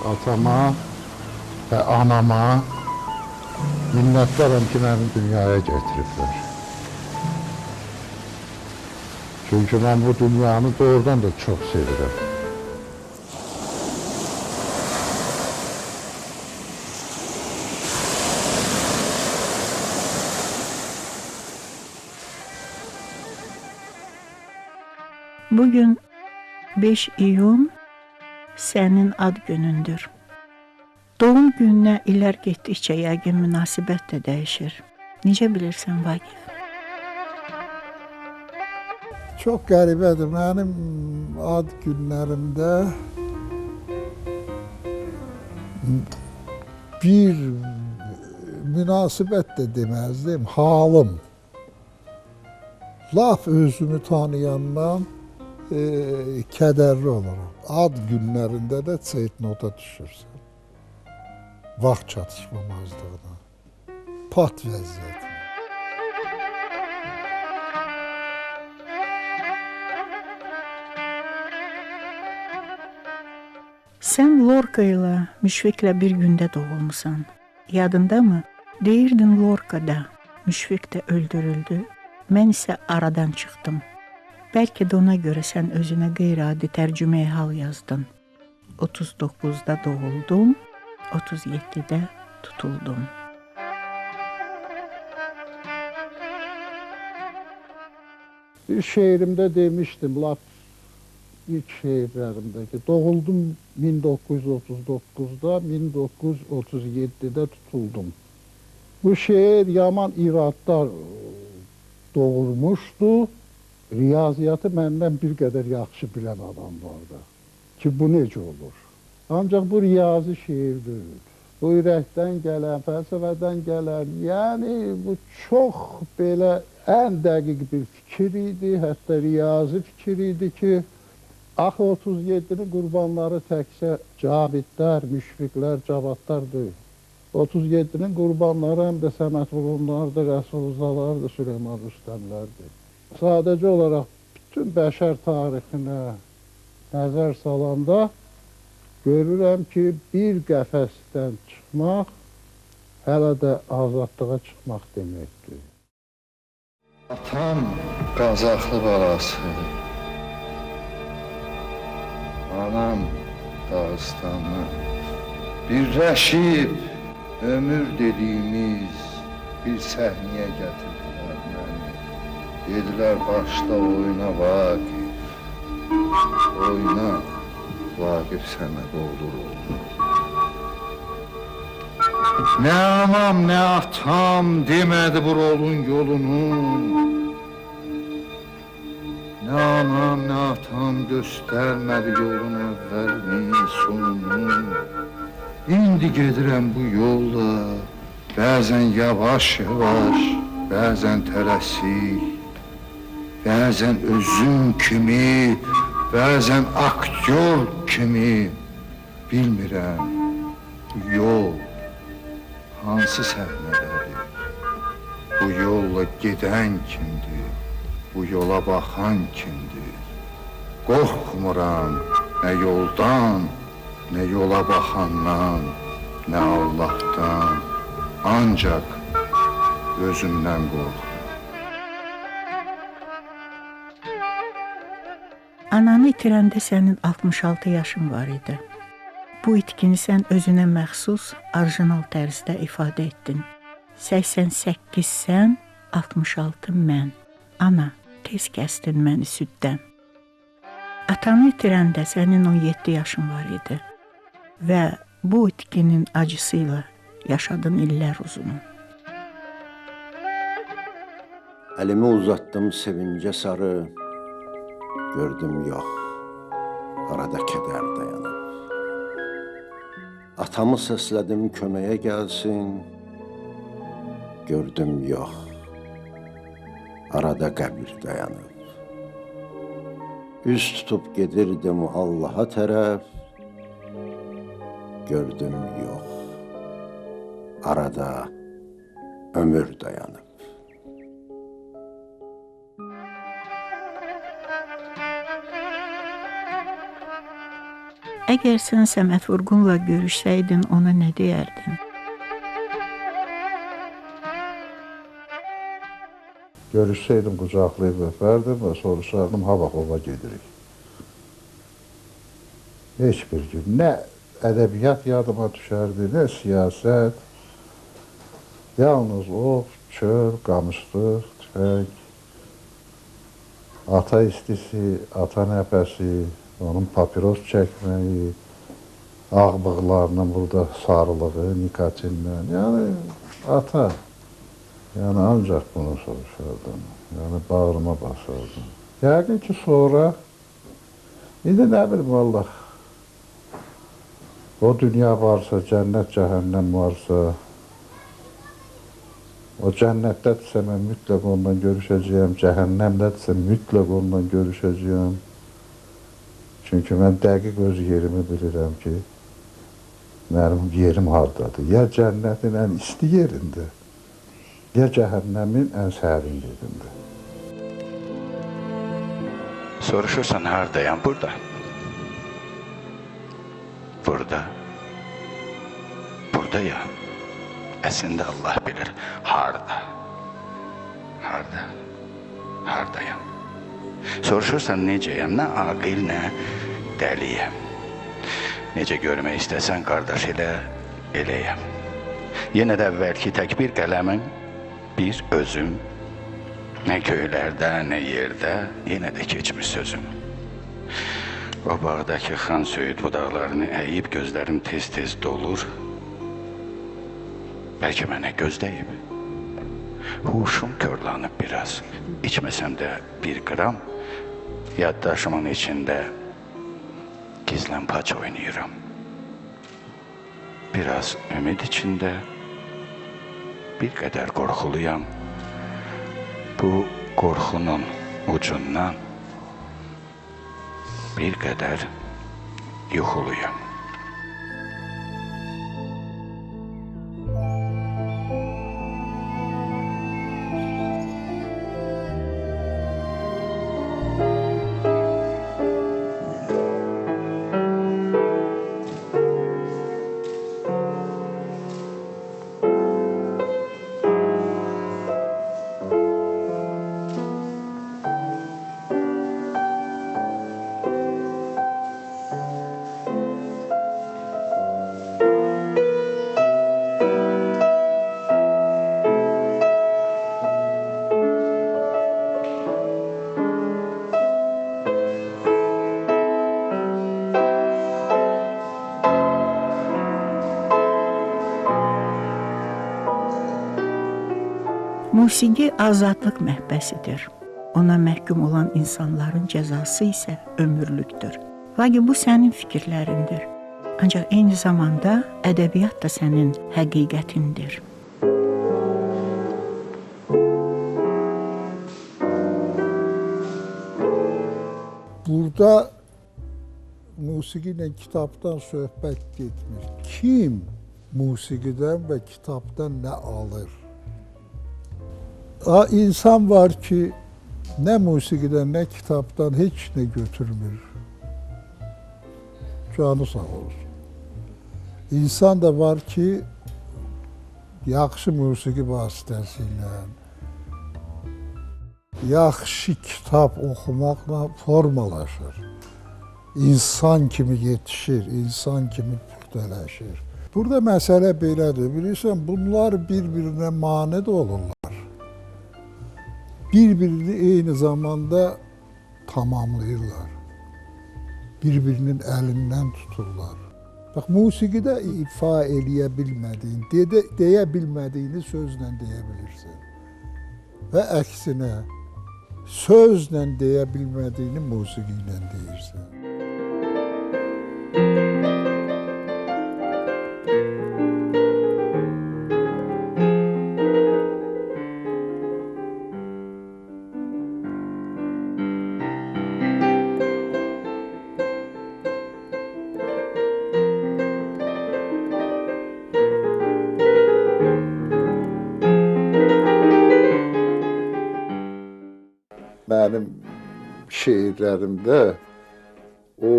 Atama və anama minnətdaram ki, məni dünyaya gətiriblər. Çünki mən bu dünyanı doğrudan da çox sevirəm. Bugün 5 iyun sənin ad günündür. Doğum gününə illər getdikcə yəqin münasibət də dəyişir. Necə bilirsən Vaqif? Çox qəribədir. Mənim ad günlərimdə bir münasibət də deməzdim, halım. Laf özümü tanıyandan kədərli olurum. Ad günlərində də ceytnota düşürsən. Vaxt çatışmamazlığına, pat vəziyyətinə. Sən Lorca ilə, Müşfiqlə bir gündə doğulmusan. Yadındamı? Deyirdin Lorca da, Müşfiq də öldürüldü. Mən isə aradan çıxdım. Bəlkə də ona görə sən özünə qeyri-adi tərcüməyi hal yazdın. 39-da doğuldum, 37-də tutuldum. Bir şeirimdə demişdim, lap ilk şeirlərimdə ki, doğuldum 1939-da, 1937-də tutuldum. Bu şeir yaman iradlar doğurmuşdu. Riyaziyyatı məndən bir qədər yaxşı bilən adam vardı ki, bu necə olur? Ancaq bu riyazi şeir deyil. Bu ürəkdən gələn, fəlsəfədən gələn, yəni bu çox belə ən dəqiq bir fikir idi, hətta riyazi fikir idi ki, axı 37-nin qurbanları təkcə Cavidlər, Müşfiqlər, Cavadlar deyil. 37-nin qurbanları həm də Səməd Vurğunlardır, Rəsul Rzalardır, Süleyman Rüstəmlərdir. Sadəcə olaraq bütün bəşər tarixinə nəzər salanda görürəm ki, bir qəfəsdən çıxmaq hələ də azadlığa çıxmaq deməkdir. Atam Qazaxlı balası, anam Dağıstanlı, birləşib ömür dediyimiz bir səhnəyə gətirdilər məni. Dedilər, başla oyna Vaqif, oyna Vaqif Səmədoğlu rolunu. Nə anam, nə atam demədi bu rolun yolunu. Nə anam, nə atam göstərmədi yolun əvvəlini, sonunu. İndi gedirəm bu yolla, bəzən yavaş-yavaş, bəzən tələsik, bəzən özüm kimi, bəzən aktyor kimi. Bilmirəm, bu yol hansı səhnədədir? Bu yolla gedən kimdir? Bu yola baxan kimdir? Qorxmuram nə yoldan, nə yola baxandan, nə Allahdan. Ancaq özümdən qorxuram. Ananı itirəndə sənin 66 yaşın var idi. Bu itkini sən özünə məxsus orijinal tərzdə ifadə etdin. 88 sən, 66 mən. Ana, tez kəsdin məni süddən. Atanı itirəndə sənin 17 yaşın var idi və bu itkinin acısıyla yaşadın illər uzunu. Əlimi uzatdım sevincə sarı, gördüm yox, arada kədər dayanıb. Atamı səslədim köməyə gəlsin, gördüm yox, arada qəbir dayanıb. Üz tutub gedirdim Allaha tərəf, gördüm yox, arada ömür dayanıb. Əgər sən Səməd Vurğunla görüşsəydin, ona nə deyərdin? Görüşsəydim, qucaqlayıb öpərdim və soruşardım, ha bax, ova gedirik. Heç bir gün. Nə ədəbiyyat yadıma düşərdi, nə siyasət. Yalnız ov, çöl, qamışlıq, tüfəng, ata istisi, ata nəfəsi, onun papiros çəkməyi, ağ bığlarının burada sarılığı, nikotinlə, yəni ata. Yəni ancaq bunu soruşardım, yəni bağrıma basardım. Yəqin ki sonra, indi nə bilim vallah, o dünya varsa, cənnət, cəhənnəm varsa, o cənnətdədirsə mən mütləq ondan görüşəcəyəm, cəhənnəmdədirsə mütləq ondan görüşəcəyəm. Çünki mən dəqiq öz yerimi bilirəm ki, mənim yerim hardadır. Ya cənnətin ən isti yerində, ya cəhənnəmin ən sərin yerində. Soruşursan hardayam? Burada. Burada. Buradayam. Əslində Allah bilir. Harda? Harda? Hardayam? Soruşursan necəyəm? Nə aqil, nə dəliyəm. Necə görmək istəsən qardaş, elə eləyəm. Yenə də əvvəlki tək bir qələmim, bir özüm. Nə göylərdə, nə yerdə, yenə də keçmiş sözüm. O bağdakı xan söyüd budaqlarını əyib, gözlərim tez-tez dolur. Bəlkə mənə gözdəyib. Huşum körlanıb biraz. İçməsəm də bir qram, yaddaşımın içində gizlənpaç oynayıram. Biraz ümid içində, bir qədər qorxuluyam. Bu qorxunun ucundan bir qədər yuxuluyam. Musiqi azadlıq məhbəsidir. Ona məhkum olan insanların cəzası isə ömürlükdür. Vaqif, bu sənin fikirlərindir. Ancaq eyni zamanda ədəbiyyat da sənin həqiqətindir. Burada musiqi ilə kitabdan söhbət getmir. Kim musiqidən və kitabdan nə alır? İnsan var ki, nə musiqidən, nə kitabdan heç nə götürmür. Canı sağ olsun. İnsan da var ki, yaxşı musiqi vasitəsilə, yaxşı kitab oxumaqla formalaşır. İnsan kimi yetişir, insan kimi püxtələşir. Burada məsələ belədir, bilirsən, bunlar bir-birinə mane də olurlar. Bir-birini eyni zamanda tamamlayırlar. Bir-birinin əlindən tuturlar. Bax, musiqidə ifa eləyə bilmədiyin, deyə bilmədiyini sözlə deyə bilirsən. Və əksinə, sözlə deyə bilmədiyini musiqi ilə deyirsən. Mənim şeirlərimdə o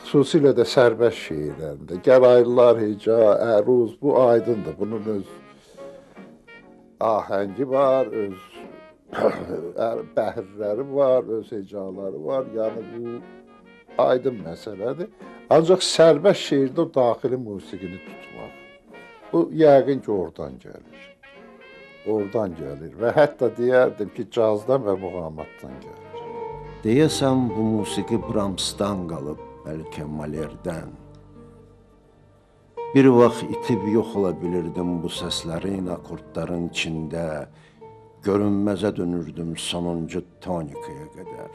Xüsusilə də sərbəst şeirlərində. Gəraylılar, heca, əruz, bu aydındır. Bunun öz ahəngi var, öz bəhirləri var, öz hecaları var. Yəni bu aydın məsələdir. Ancaq sərbəst şeirdə o daxili musiqini tutmaq. Bu yəqin ki, oradan gəlir. Oradan gəlir və hətta deyərdim ki, cazdan və muğamatdan gəlir. Deyəsən bu musiqi Brahmsdan qalıb, bəlkə Malerdən. Bir vaxt itib yox ola bilirdim bu səslərin, akordların içində. Görünməzə dönürdüm sonuncu tonikaya qədər.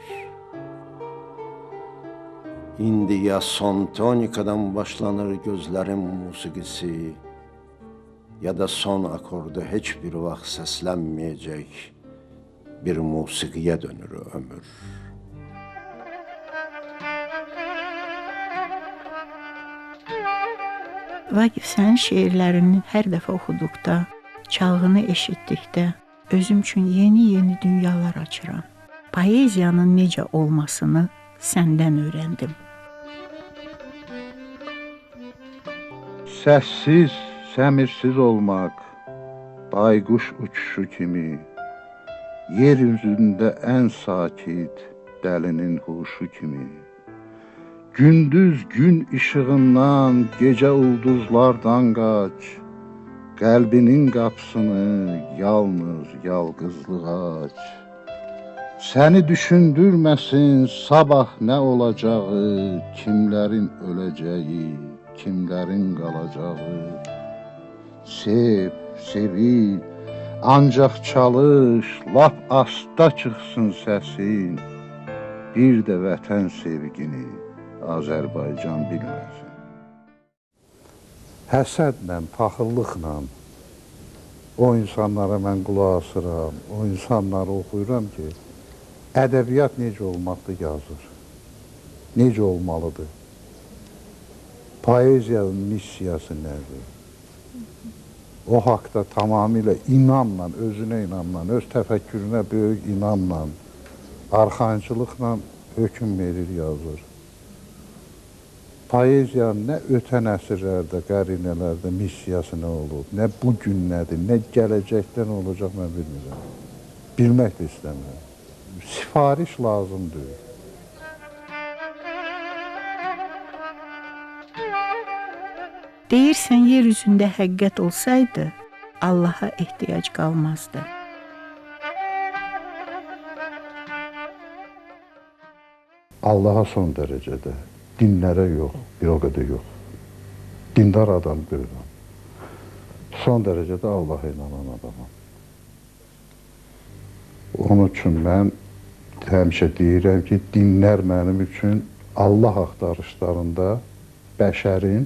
İndi ya son tonikadan başlanır gözlərin musiqisi, ya da son akordu heç bir vaxt səslənməyəcək bir musiqiyə dönür ömür. Vaqif, sənin şeirlərini hər dəfə oxuduqda, çalğını eşitdikdə özüm üçün yeni-yeni dünyalar açıram. Poeziyanın necə olmasını səndən öyrəndim. Səssiz, səmirsiz olmaq, bayquş uçuşu kimi, yer üzündə ən sakit dəlinin huşu kimi. Gündüz gün işığından, gecə ulduzlardan qaç, qəlbinin qapısını yalnız yalqızlığa aç. Səni düşündürməsin sabah nə olacağı, kimlərin öləcəyi, kimlərin qalacağı. Sev, sevil, ancaq çalış, lap asta çıxsın səsin, bir də vətən sevgini Azərbaycan bilməsin. Həsədlə, paxıllıqla o insanlara mən qulaq asıram, o insanları oxuyuram ki, ədəbiyyat necə olmaqdır yazır, necə olmalıdır, poeziyanın missiyası nədir? O haqda tamamilə inamla, özünə inamla, öz təfəkkürünə böyük inamla, arxayınçılıqla hökm verir, yazır. Poeziyanın nə ötən əsrlərdə, qərinələrdə missiyası nə olub, nə bu gün nədir, nə gələcəkdə nə olacaq mən bilmirəm. Bilmək də istəmirəm. Sifariş lazım deyil. Deyirsən, yer üzündə həqiqət olsaydı, Allaha ehtiyac qalmazdı. Allaha son dərəcədə, dinlərə yox, bir o qədər yox. Dindar adam deyiləm. Son dərəcədə Allaha inanan adamam. Onun üçün mən həmişə deyirəm ki, dinlər mənim üçün Allah axtarışlarında bəşərin,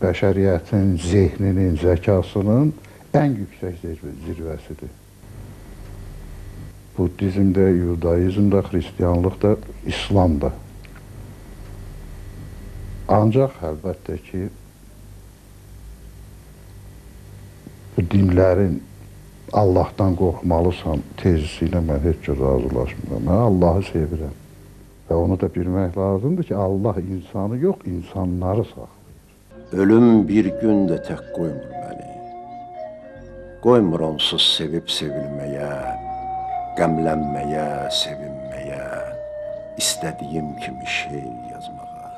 bəşəriyyətin, zehninin, zəkasının ən yüksək zirvəsidir. Buddizmdə, Yudaizmdə, Xristianlıqda, İslamda. Ancaq əlbəttə ki, bu dinlərin Allahdan qorxmalısan tezisi ilə mən heç cür razılaşmıram. Mən Allahı sevirəm. Və onu da bilmək lazımdır ki, Allah insanı yox, insanları saxlayır. Ölüm bir gün də tək qoymur məni. Qoymur onsuz sevib sevilməyə, qəmlənməyə, sevinməyə, istədiyim kimi şeir yazmağa.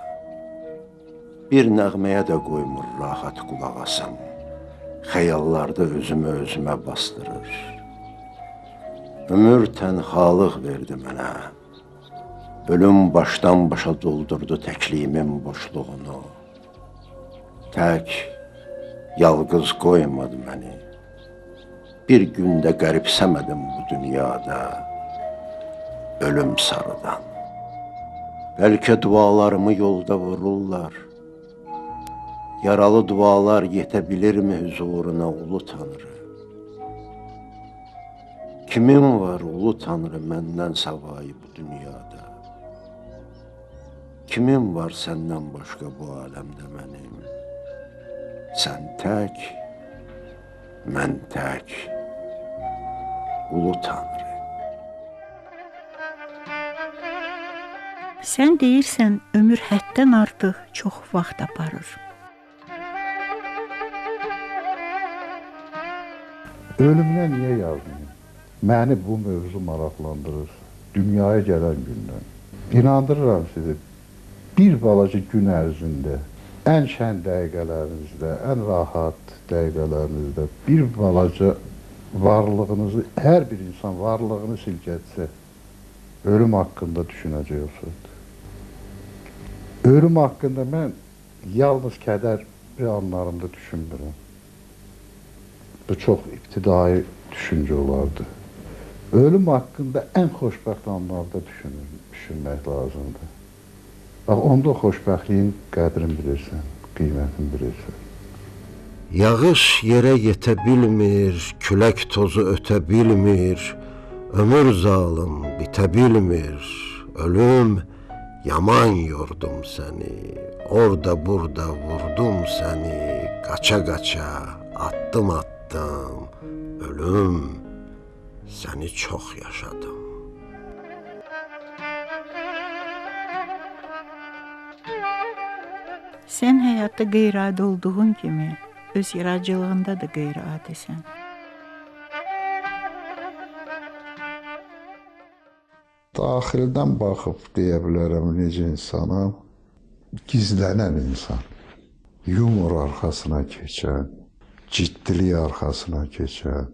Bir nəğməyə də qoymur rahat qulaq asam. Xəyallarda özümü özümə bastırır. Ömür tənhalıq verdi mənə. Ölüm başdan başa doldurdu təkliyimin boşluğunu. Tək, yalqız qoymadı məni. Bir gündə qəribsəmədim bu dünyada, ölüm sarıdan. Bəlkə dualarımı yolda vururlar. Yaralı dualar yetə bilirmi hüzuruna ulu Tanrı? Kimin var ulu Tanrı məndən savayı bu dünyada? Kimin var səndən başqa bu aləmdə mənim? Sən tək, mən tək, ulu Tanrı. Sən deyirsən, ömür həddən artıq çox vaxt aparır. Ölümünə niyə yazmayım? Məni bu mövzu maraqlandırır. Dünyaya gələn gündən. İnandırıram sizi, bir balaca gün ərzində, ən şən dəqiqələrinizdə, ən rahat dəqiqələrinizdə bir balaca varlığınızı, hər bir insan varlığını silkətsə, ölüm haqqında düşünəcək olsaydı. Ölüm haqqında mən yalnız kədərli anlarımda düşünmürəm. Bu çox ibtidai düşüncə olardı. Ölüm haqqında ən xoşbəxt anlarda düşünmək lazımdır. Bax, onda xoşbəxtliyin qədrini bilirsən, qiymətini bilirsən. Yağış yerə yetə bilmir, külək tozu ötə bilmir, ömür zalım bitə bilmir, ölüm yaman yordum səni, orada burada vurdum səni, qaça-qaça attım attım, ölüm səni çox yaşadım. Sən həyatda qeyri-adi olduğun kimi, öz yaradıcılığında da qeyri-adisən. Daxildən baxıb deyə bilərəm necə insanam. Gizlənən insan, yumor arxasına keçən, ciddilik arxasına keçən,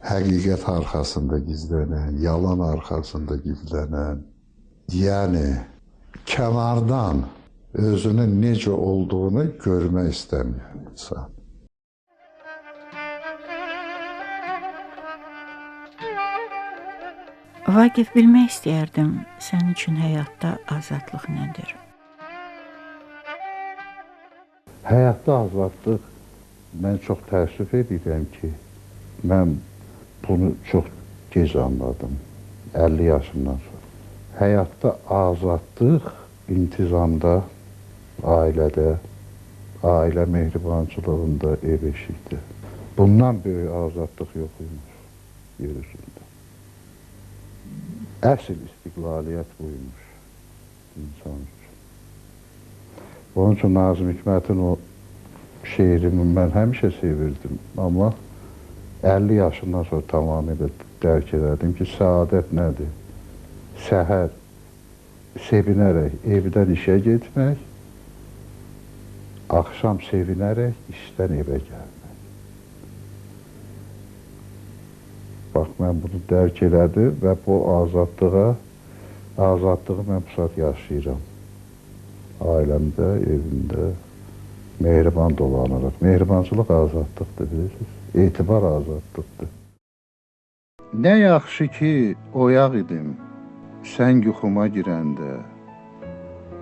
həqiqət arxasında gizlənən, yalan arxasında gizlənən, yəni kənardan özünün necə olduğunu görmək istəməyən insan. Vaqif, bilmək istəyərdim, sənin üçün həyatda azadlıq nədir? Həyatda azadlıq, mən çox təəssüf edirəm ki, mən bunu çox gec anladım, 50 yaşımdan sonra. Həyatda azadlıq intizamda, ailədə, ailə mehribançılığında, ev eşikdə. Bundan böyük azadlıq yox imiş yer üzündə. Əsl istiqlaliyyət buymuş insan üçün. Onun üçün Nazım Hikmətin o şeirini mən həmişə sevirdim, amma 50 yaşından sonra tamamilə dərk elədim ki, səadət nədir? Səhər sevinərək evdən işə getmək, axşam sevinərək işdən evə gəlmək. Bax, mən bunu dərk elədim və bu azadlığı mən bu saat yaşayıram. Ailəmdə, evimdə mehriban dolanırıq. Mehribançılıq azadlıqdır, bilirsiniz. Etibar azadlıqdır. Nə yaxşı ki, oyaq idim, sən yuxuma girəndə.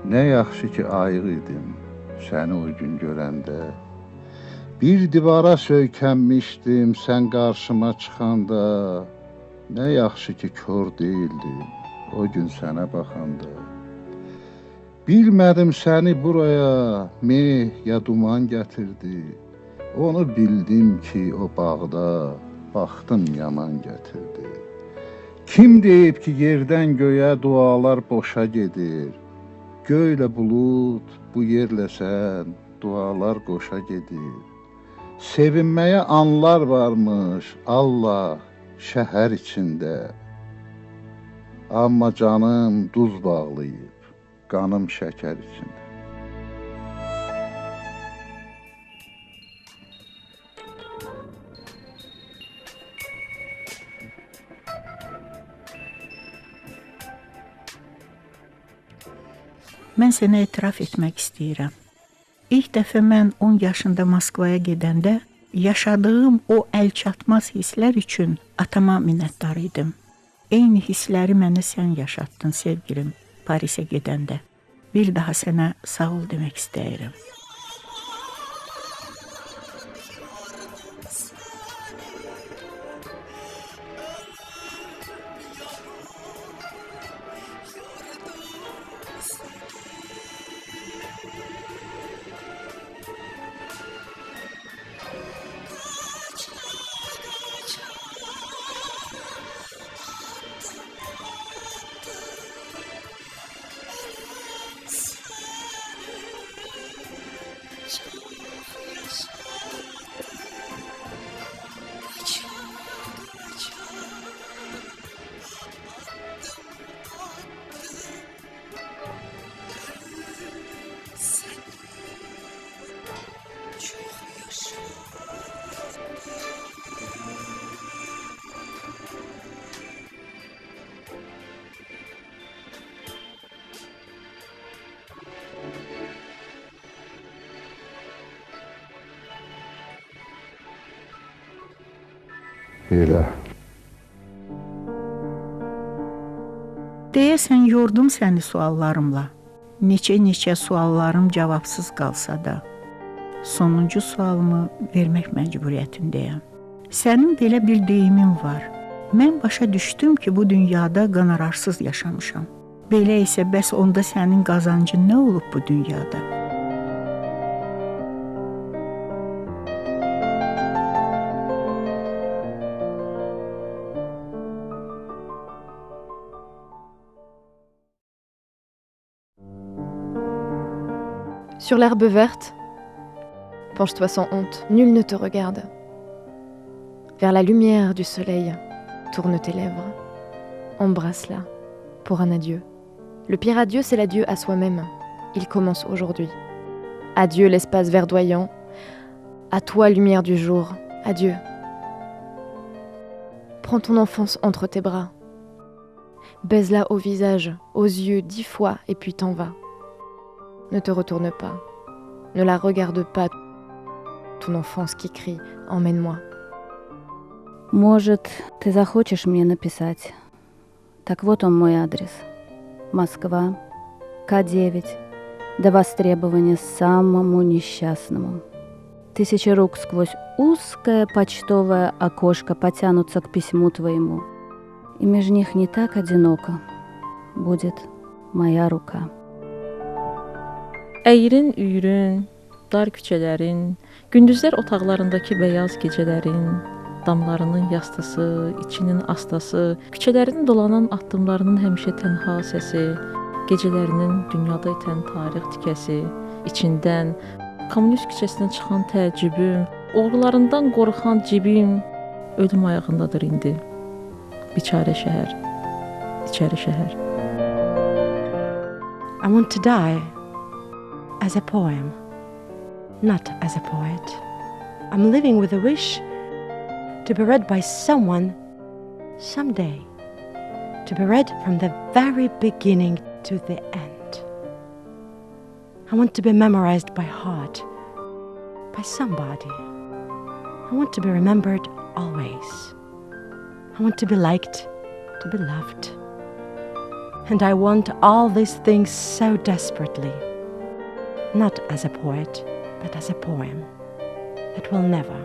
Nə yaxşı ki, ayıq idim, səni o gün görəndə. Bir divara söykənmişdim, sən qarşıma çıxanda. Nə yaxşı ki, kör deyildim, o gün sənə baxanda. Bilmədim səni buraya meh ya duman gətirdi. Onu bildim ki, o bağda baxdım yaman gətirdi. Kim deyib ki, yerdən göyə dualar boşa gedir. Göylə bulud, bu yerlə sən, dualar qoşa gedir. Sevinməyə anlar varmış, Allah, şəhər içində. Amma canım duz bağlayıb, qanım şəkər içində. Mən sənə etiraf etmək istəyirəm. İlk dəfə mən 10 yaşında Moskvaya gedəndə yaşadığım o əlçatmaz hisslər üçün atama minnətdar idim. Eyni hissləri mənə sən yaşatdın sevgilim Parisə gedəndə. Bir daha sənə sağ ol demək istəyirəm. Belə. Deyəsən yordum səni suallarımla. Neçə-neçə suallarım cavabsız qalsa da, sonuncu sualımı vermək məcburiyyətindəyəm. Sənin belə bir deyimin var. Mən başa düşdüm ki, bu dünyada qonorarsız yaşamışam. Belə isə bəs onda sənin qazancın nə olub bu dünyada? Sur l'herbe verte, penche-toi sans honte, nul ne te regarde. Vers la lumière du soleil, tourne tes lèvres. Embrasse-la pour un adieu. Le pire adieu, c'est l'adieu à soi-même. Il commence aujourd'hui. Adieu l'espace verdoyant. À toi, lumière du jour. Adieu. Prends ton enfance entre tes bras. Baise-la au visage, aux yeux 10 fois et puis t'en vas. Ne te retourne pas. Ne la regarde pas. Ton enfance qui crie « Emmène-moi ». Может, ты захочешь мне написать? Так вот он мой адрес. Москва, К9, до востребования самому несчастному. Тысячи рук сквозь узкое почтовое окошко потянутся к письму твоему, и меж них не так одиноко будет моя рука. Əyrin, üyrün, dar küçələrin, gündüzlər otaqlarındakı bəyaz gecələrin, damlarının yastısı, içinin astası, küçələrin dolanan addımlarının həmişə tənha səsi, gecələrinin dünyada itən tarix tikəsi, içindən, kommunist küçəsinə çıxan təəccübüm, oğrularından qorxan cibim, ölüm ayağındadır indi. Biçarə şəhər, içəri şəhər. I want to die as a poem, not as a poet. I'm living with a wish to be read by someone someday, to be read from the very beginning to the end. I want to be memorized by heart, by somebody. I want to be remembered always. I want to be liked, to be loved. And I want all these things so desperately, not as a poet, but as a poem that will never,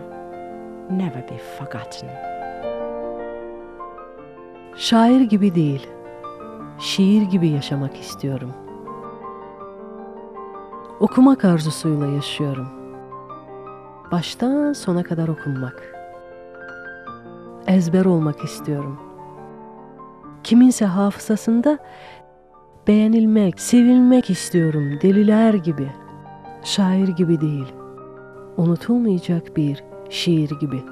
never be forgotten. Şair gibi değil, şiir gibi yaşamak istiyorum. Okumak arzusuyla yaşıyorum. Baştan sona kadar okunmak. Ezber olmak istiyorum. Kiminse hafızasında beğenilmek, sevilmek istiyorum deliler gibi. Şair gibi değil, unutulmayacak bir şiir gibi.